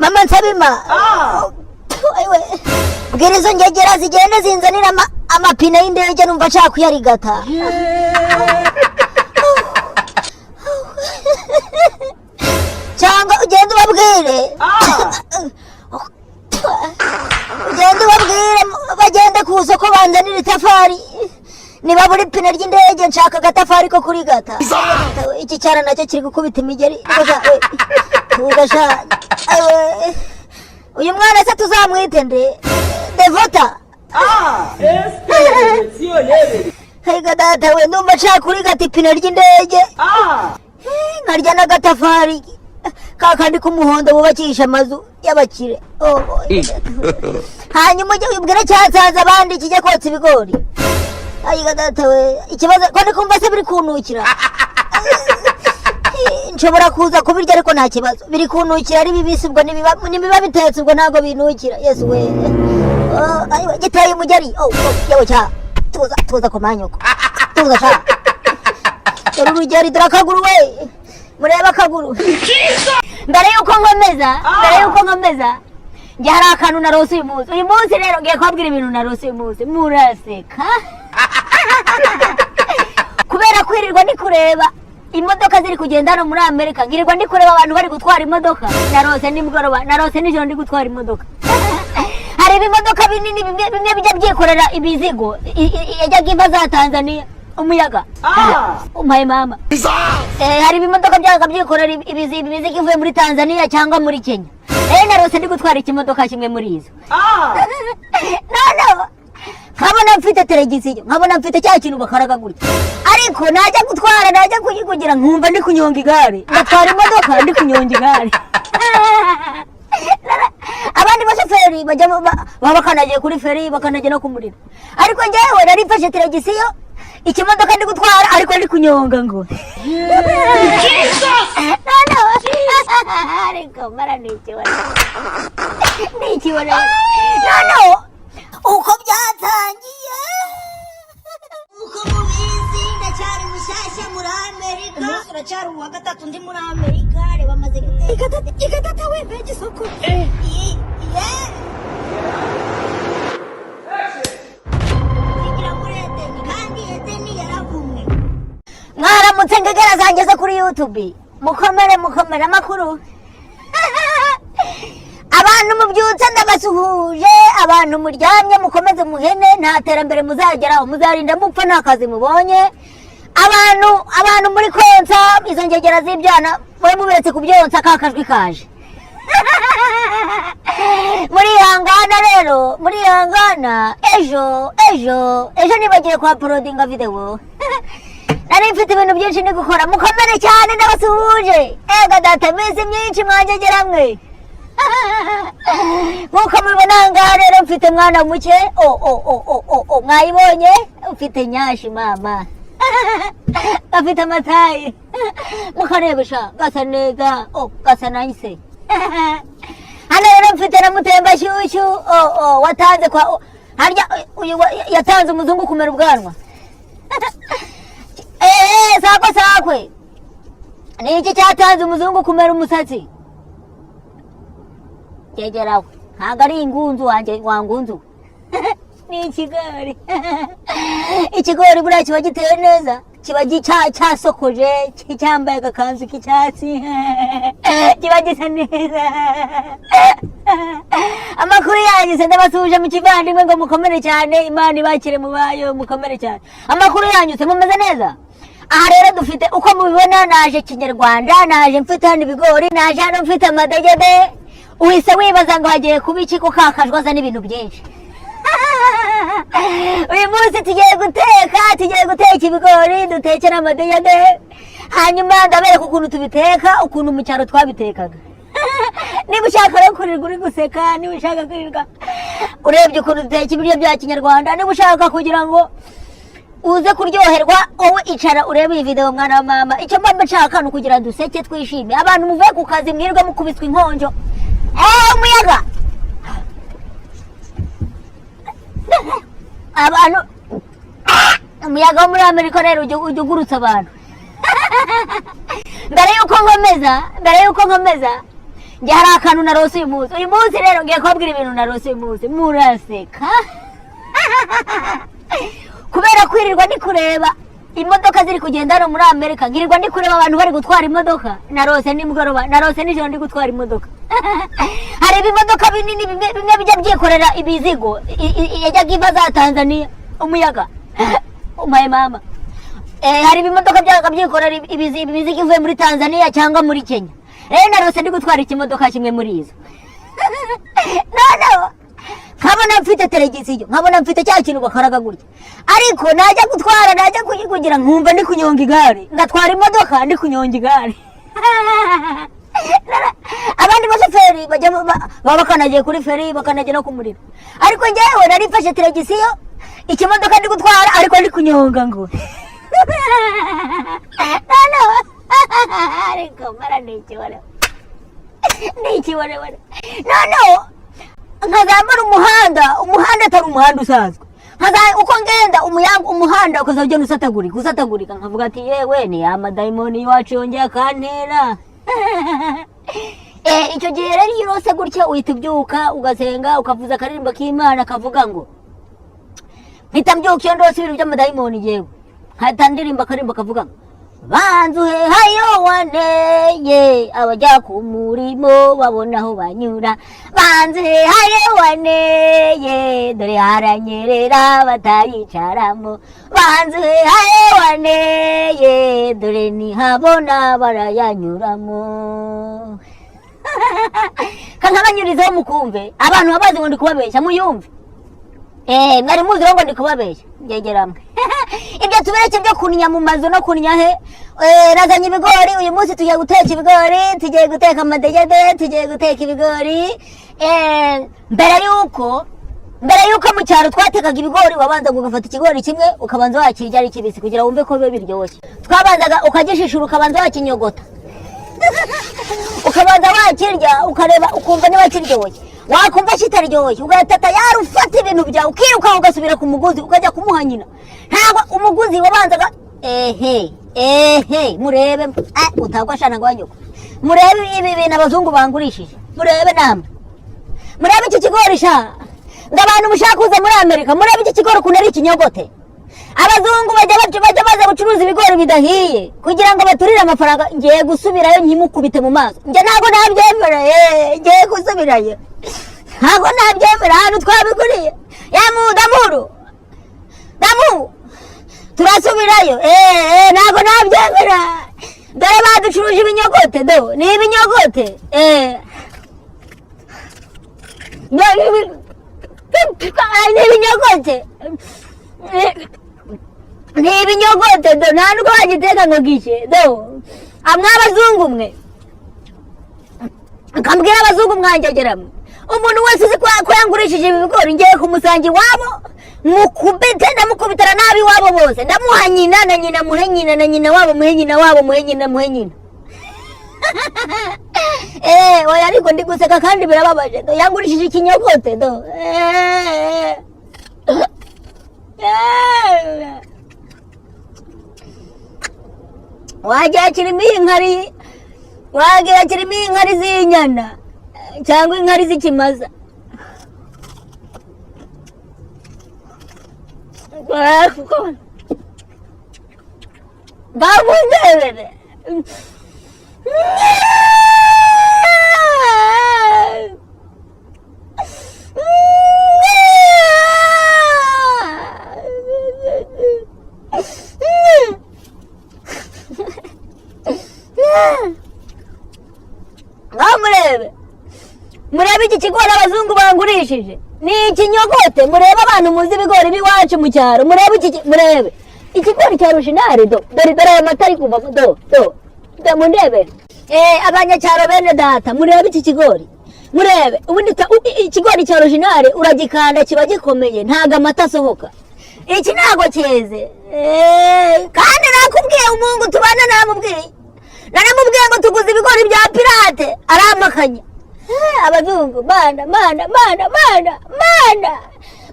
Mama Nsabima. Ayiwe. Bwira izo ngegera zigende zinzanira amapine y'indege, numva nshaka kuyarigata. Cyangwa ugende ubabwire, ugende ubabwire bagende ku isoko banzanira itafari. Niba buri pine ry'indege, nshaka agatafari ko kurigata. Iki cyana nacyo kiri gukubita imigeri. Tugasha. Uyu mwana se tuzamwite nde? Devota. Ega data we, ndumva nshaka kurigata ipine ry'indege, nkarya n'agatafari ka kandi k'umuhondo bubakisha amazu y'abakire. Oh, hanyuma ujye ubwire cyasaza abandi kijya kotsa ibigori. Ayiga data we, ikibazo ko ndi kumva se biri kunukira. Nshobora kuza kubirya, ariko nta kibazo, biri kunukira ari bibisi. Ubwo nibiba bitetse, ubwo ntabwo binukira. Yesu we! Oh, ayiwe, giteye umugeri. Oh, yewe cya, tuza, tuza ku manyoko, tuza sha. Dore urugeri, dore akaguru we, murebe akaguru. Mbere yuko nkomeza, njye hari akantu narose uyu munsi. Uyu munsi rero ngiye kubabwira ibintu narose uyu munsi, muraseka. Kubera kwirirwa ndi kureba imodoka ziri kugenda hano muri Amerika, ngirirwa ndi kureba abantu bari gutwara imodoka. Narose nimugoroba, narose nijoro ndi gutwara imodoka. Hari ibimodoka binini bimwe bimwe bijya byikorera imizigo yajyaga iva za Tanzania. Umuyaga umpaye mama. Hari ibimodoka byaga byikorera imizigo ivuye muri Tanzania cyangwa muri Kenya. Rero narose ndi gutwara ikimodoka kimwe muri izo, noneho nkabona mfite televiziyo, nkabona mfite cya kintu bakaraga gutya, ariko najya gutwara, najya kuyikugira, nkumva ndi kunyonga igare. Ndatwara imodoka ndi kunyonga igare. Abandi bashoferi bajya baba bakanagiye kuri feri, bakanajya no ku muriro, ariko njyewe nari mfashe televiziyo, ikimodoka ndi gutwara, ariko ndi kunyonga ngo no. Ariko mara ni ikibona, ni ikibona no uko byatangiye. Uko mubizi, ndacyari mushyashya muri Amerika. Umunsi uracyari uwa gatatu ndi muri Amerika. Reba, amaze guteka igatata we, mbega isoko! Ye zigira muri Edeni, kandi Edeni yaravumwe. Mwaramutse ngegera zanjye zo kuri YouTube, mukomere, mukomere. Amakuru? Abantu mubyutse ndabasuhuje, abantu muryamye mukomeze muhene, nta terambere muzageraho, muzarinda mupfa nta kazi mubonye. Abantu muri konsa izo ngegera z'ibyana, mube mubiretse kubyonsa, ka kajwi kaje. Murihangana rero, murihangana. Ejo nibagiye kwa uploadinga video, nari mfite ibintu byinshi ndi gukora. Mukomere cyane, ndabasuhuje. Ega data, iminsi myinshi mwangegera mwe. Nk'uko mubibona aha ngaha rero, mfite mwana muke. O o o o o o, mwayibonye? Mfite nyashi mama, gafite amatayi, mukarebesha, gasa neza. O, gasa nice. Hano rero mfite na Mutembashyushyu. O o, watanze kwa o, harya uyu yatanze umuzungu kumera ubwanwa. Eee, sakwe sakwe, ni iki cyatanze umuzungu kumera umusatsi? Gegerawe, ntabwo ari ingunzu wanjye wangunzu, ni ikigori. Ikigori buriya kiba giteye neza, kiba cyasokoje, cyambaye agakanzu k'icyatsi, kiba gisa neza. Amakuru yanyu se? Ndabasuhuje mu kivandimwe ngo mukomere cyane, Imana ibakire mu bayo. Mukomere cyane. Amakuru yanyu se? Mumeze neza? Aha rero dufite, uko mubibona, naje kinyarwanda, naje mfite hano ibigori, naje hano mfite amadegede. Uhise wibaza ngo hagiye kuba iki, ko kakajwe azana ibintu byinshi? Uyu munsi tugiye guteka, tugiye guteka ibigori, duteke n'amadegede. Hanyuma ndabereka ukuntu tubiteka, ukuntu mu cyaro twabitekaga. Niba ushaka rero kurirwa uri guseka, niba ushaka kwirirwa urebye ukuntu duteka ibiryo bya kinyarwanda, niba ushaka kugira ngo uze kuryoherwa, wowe icara urebe iyi video, mwana wa mama. Icyo mba nshaka ni ukugira duseke, twishime. Abantu muvuye ku kazi, mwirirwa mukubiswa inkonjo, umuyaga, abantu, umuyaga wo muri Amerika rero ujya ugurutsa abantu. Mbere yuko nkomeza, Njye hari akantu narose uyu munsi. Uyu munsi rero ngiye kubabwira ibintu narose uyu munsi, muraseka kubera kwirirwa ndi kureba imodoka ziri kugenda hano muri Amerika, nkirirwa ndi kureba abantu bari gutwara imodoka. Narose nimugoroba, narose nijoro ndi gutwara imodoka. Hari ibimodoka binini bimwe bimwe bijya byikorera imizigo yajyaga iva za Tanzania, umuyaga umaye mama. Hari ibimodoka byabaga byikorera imizigo ivuye muri Tanzania cyangwa muri Kenya. Rero narose ndi gutwara ikimodoka kimwe muri izo, noneho nkabona mfite televiziyo, nkabona mfite cya kintu bakaraga gutya, ariko najya gutwara, najya kugira nkumva ndi kunyonga igare, ngatwara imodoka ndi kunyonga igare. Abandi bashoferi bajya baba bakanagiye kuri feri, bakanajya no ku muriro, ariko njyewe nari mfashe televiziyo, ikimodoka ndi gutwara, ariko ndi kunyonga ngo noneho ariko mara ni ikibone, ni ikibonebone. Noneho nkazambara umuhanda, umuhanda atari umuhanda usanzwe, nkaza uko ngenda umuyango, umuhanda ukaza ugenda usatagurika, usatagurika, nkavuga ati: "Yewe, ni ya madayimoni iwacu yongeye akantera." Icyo gihe rero iyo urose gutya, uhita ubyuka ugasenga, ukavuza akaririmbo k'Imana kavuga ngo, mpita mbyuka iyo ndose ibintu by'amadayimoni, yewe nkahita ndirimba akaririmbo kavuga ngo: "Banza uhehayo waneye, abajya ku murimo babona aho banyura. Banza uhehayo waneye, dore haranyerera batayicaramo. Banza uhehayo waneye, dore ntihabona barayanyuramo." Kankabanyurizeho mukumve. Abantu babazi ngo ndi kubabeshya, muyumve. Mwari muzi rero ngo ndi kubabeshya, ngegeramwe ibyo tubereke byo kunnya mu mazu no kunnya he. Nazanye ibigori uyu munsi, tugiye guteka ibigori, tugiye guteka amadegede, tugiye guteka ibigori. Mbere yuko mu cyaro twatekaga ibigori, wabanzaga ugafata ikigori kimwe, ukabanza wakirya ari kibisi kugira wumve ko biba biryoshye. Twabanzaga ukagishishura, ukabanza wakinyogota, ukabanza wakirya, ukareba, ukumva niba kiryoshye. Wakumva kitaryoshye, ugahita tayari ufata ibintu byawe, ukiruka, ugasubira ku muguzi, ukajya kumuha nyina. Ntabwo umuguzi wabanzaga, ehe ehe, murebe, utagwa shana ngo nyoko. Murebe ibi bintu abazungu bangurishije, murebe namwe, murebe iki kigori sha. Ngo abantu mushaka kuza muri Amerika, murebe iki kigori ukuntu ari ikinyogote. Abazungu bajya baza gucuruza ibigori bidahiye kugira ngo baturire amafaranga. Ngiye gusubirayo nkimukubite mu maso. Njye ntabwo nabyemera, ngiye gusubirayo, ntabwo nabyemera. Ahantu twabiguriye yamu damuru damu, turasubirayo. Ntabwo nabyemera. Dore baducuruje ibinyogote, do ni ibinyogote. Ni ibinyogote, ni ibinyogote do, nta nubwo bagiteka ngo gishye. Do amwe abazungu mwe, nkambwira abazungu mwangegeramwe, umuntu wese uzi ko yangurishije ibi bigori, ngiye kumusanga iwabo mukubite. Ndamukubitana nabi iwabo bose, ndamuha nyina na nyina, muhe nyina na nyina wabo, muhe nyina wabo, muhe nyina, muhe nyina. Oya, ariko ndi guseka kandi birababaje. Do yangurishije ikinyogote do. Wagira kirimo inkari, wagira kirimo inkari z'inyana cyangwa inkari z'ikimaza. Bamundebere. Ngaho murebe, murebe iki kigori abazungu bangurishije ni ikinyogote. Murebe, abantu muzi ibigori b'iwacu mu cyaro, murebe iki murebe ikigori cya rushinari. Do dore, dore aya mata ari kuvamo. Do do do, mundebere. Abanyacyaro bene data, murebe iki kigori, murebe ubundi ikigori cya rushinari uragikanda kiba gikomeye, ntago amata asohoka. Iki ntago cyeze. Kandi nakubwiye, umuhungu tubana namubwiye, naramubwiye ngo tuguze ibigori bya pirate, arampakanya. Abazungu, mana mana mana mana mana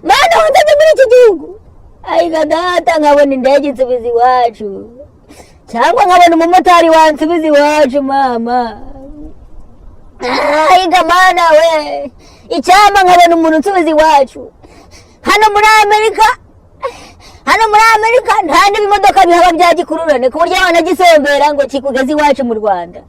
mana, wanzanye muri iki gihugu, ayiga data, nkabona indege insubiza iwacu cyangwa nkabona umumotari wansubiza iwacu mama. Ayiga Mana we, icyampa nkabona umuntu unsubiza iwacu. Hano muri Amerika, hano muri Amerika nta n'ibimodoka bihaba bya gikururane ku buryo wanagisombera ngo kikugeze iwacu mu Rwanda.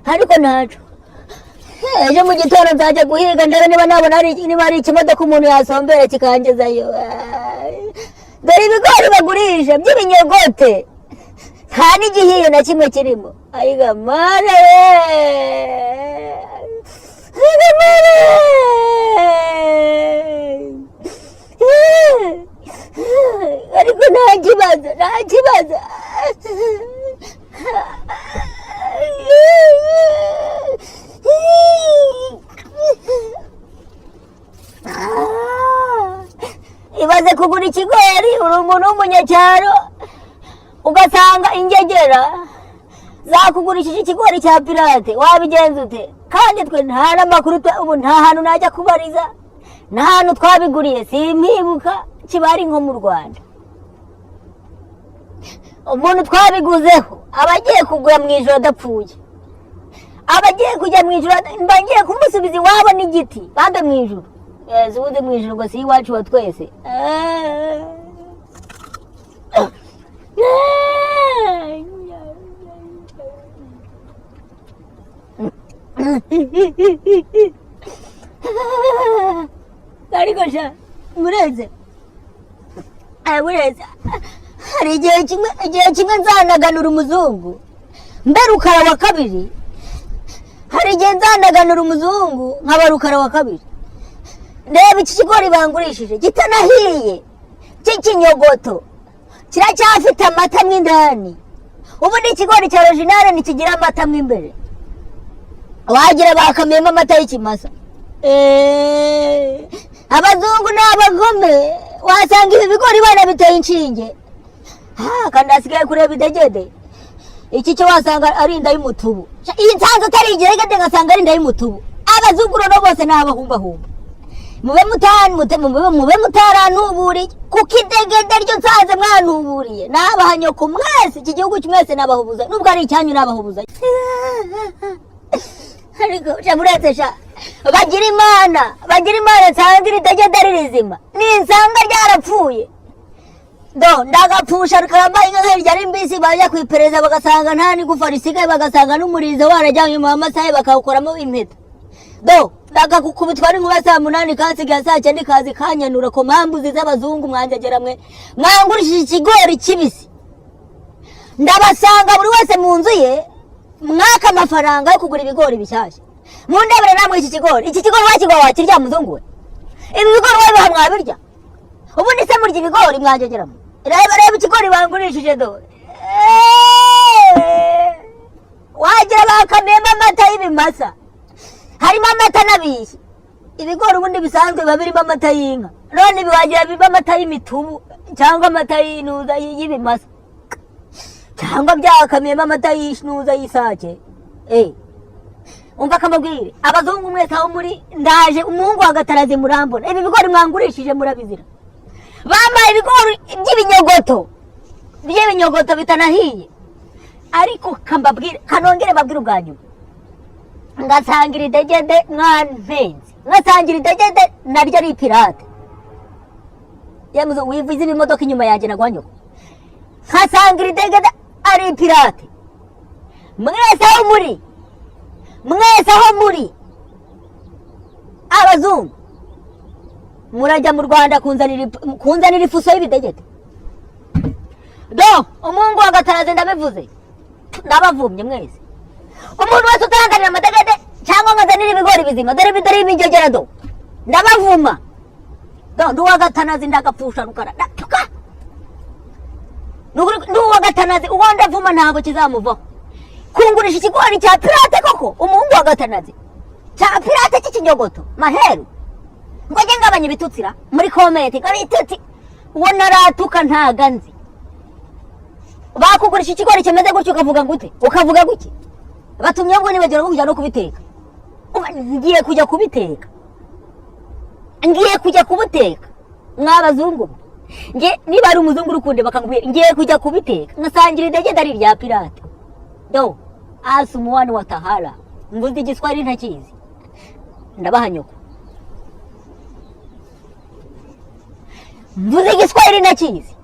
Ariko ntaco, ejo mu gitondo nzajya guhiga, ndebe niba nabona niba hari ikimodoka umuntu yasombera kikangezayo. Dore ibigori bagurisha by'ibinyogote, nta n'igihiye na kimwe kirimo. Ayiga Mana we, ayiga Mana we! Ariko nta kibazo, nta kibazo. Ibaze kugura ikigori, uri umuntu w'umunyacyaro, ugasanga ingegera zakugurishije ikigori cya pirate, wabigenza ute? Kandi twe nta n'amakuru, ubu nta hantu najya kubariza, nta hantu twabiguriye, simpibuka. Kiba ari nko mu Rwanda, umuntu twabiguzeho aba agiye kugura mu ijoro adapfuye, aba agiye kujya mu ijoro, mba ngiye kumusubiza iwabo n'igiti bambe mu ijoro. Yes, ubundi mu ijoro ngo si iwacu wa twese. Ariko sha mureze, mureze, hari igihe kimwe nzanaganura umuzungu mbe Rukara wa kabiri. Hari igihe nzanaganura umuzungu nkaba Rukara wa kabiri. Reba iki kigori bangurishije kitanahiye, cy'ikinyogoto, kiracyafite amata mo indani. Ubundi ikigori cya original ntikigira amata mo imbere, wagira bakamiyemo amata y'ikimasa. Abazungu ni abagome, wasanga ibi bigori banabiteye inshinge. Kandi hasigaye kureba idegede, iki cyo wasanga ari inda y'umutubu. Iyi nsanze atari igegede, ngasanga ari inda y'umutubu. Abazungu rero bose ni abahumbahumba. Mube mutarantuburiye, kuko idegede ryo nsanze mwantuburiye, nabaha nyoko mwese. Iki gihugu mwese nabahubuza, nubwo ari icyanyu nabahubuza. Ariko sha muretse, sha bagira Imana, bagira Imana, nsanga iri degede ari rizima. Ninsanga ryarapfuye, do ndagapfusha rukaramba. Inka nk'irya ari mbisi, bajya ku iperereza bagasanga nta n'igufa risigaye, bagasanga n'umurizo warajyanywe mu masaye bakawukoramo impeta. Do ndagakukubitwa n'inkuba saa 8, kansigaye saa 9 kazi kanyanura ku mpamvu z'abazungu. Mwanjagera mwe, mwangurishije ikigori kibisi, ndabasanga buri wese mu nzu ye, mwaka amafaranga yo kugura ibigori bishyashya. Mundebere namwe iki kigori, iki kigori wakigwa wakirya, muzungu we? Ibi bigori wabiha mwabirya? Ubundi se murya ibigori, mwanjyegeramo? Reba, reba ikigori bangurishije, dore wagira bakamiyemo amata y'ibimasa, harimo amata n'abishyi. Ibigori ubundi bisanzwe biba birimo amata y'inka, none ibi wagira biba amata y'imitubu cyangwa amata y'inuza y'ibimasa, cyangwa byakamiyemo amata y'inuza y'isake. Umva akamabwire, abazungu mwese aho muri, ndaje umuhungu wa Gatarazi, murambona. Ibi bigori mwangurishije murabizira. Bambaye ibigori by'ibinyogoto, by'ibinyogoto bitanahiye. Ariko kambabwire, kanongere mbabwire ubwa nyuma, ngasangira idegede mwanpenze, ngasangira idegede naryo ari pirate. Yemuze wivuze ibimodoka inyuma yanjye nagwanyoko. Nkasangira idegede ari pirate, mwese aho muri, mwese aho muri abazungu, murajya mu Rwanda kunzanira ifuso y'ibidegede. Do umuhungu wa Gatarazi ndabivuze, ndabavumye mwese. Umuntu wese utaranzanira amadegede cyangwa ngo azanire ibigori bizima, dore dore imigegera, do ndabavuma. Do ndi uwa Gatanazi, ndagapfusha Rukara, ndatuka. Ndi uwa Gatanazi, uwo ndavuma ntabwo kizamuvaho. Kungurisha ikigori cya pirate koko, umuhungu wa Gatanazi, cya pirate cy'ikinyogoto maheru, ngo njye ngabanya ibitutsira muri comment ngo ibitutsi. Uwo naratuka ntaga nzi. Bakugurisha ikigori kimeze gutyo, ukavuga gute? Ukavuga guki? Batumye ngo nibagira ngo kujya no kubiteka. Ngiye kujya kubiteka, ngiye kujya kubuteka mwabazungu mwe. Nge niba ari umuzungu urukunde bakakubwira, ngiye kujya kubiteka nkasangira idegede ari irya pirate. Do asumuwani wa tahara, mvuze igiswahili ntakizi. Ndabaha nyoko. Mvuze Igiswahili ndakizi.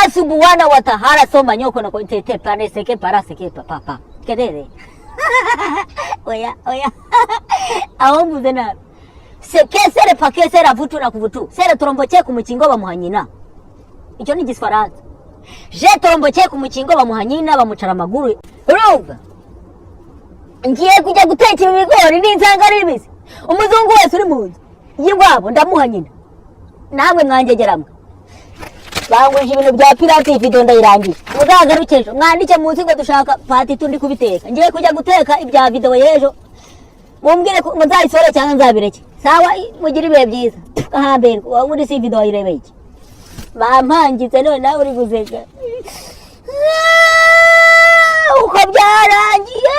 Asubuwana watahara soma nyoko na kontete pane seke para seke papa pa. Kedere. Oya oya. Aho mvuze nabi. Seke sere pake sere avutu na kuvutu. Sere toromboke ku mukingo bamuha nyina. Icyo ni Igifaransa. Je toromboke ku mukingo bamuha nyina bamucara amaguru. Urumva? Ngiye kujya guteka ibi bigori ninsanga ari bibisi. Umuzungu wese uri mu nzu y'iwabo ndamuha nyina. Namwe mwangegeramwe. Banguje ibintu bya pirate, iyi video ndayirangiye. Muzagaruke ejo mwandike munsi ngo dushaka part 2 ndi kubiteka. Ngiye kujya guteka ibya video y'ejo. Mumbwire ko nzayisore cyangwa nzabireke. Sawa, mugire ibihe byiza. Gahambirwa wowe uri si video wayirebeye iki? Bampangitse none nawe uri guseka. Uko byarangiye.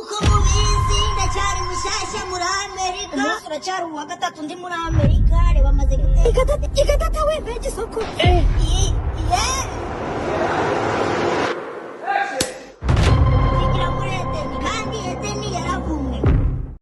Uko mubizi, ndacyari mushyashya muri Amerika. Umunsi uracyari uwa gatatu ndi muri Amerika. Reba, amaze guteka. Igatata we, mbega isoko!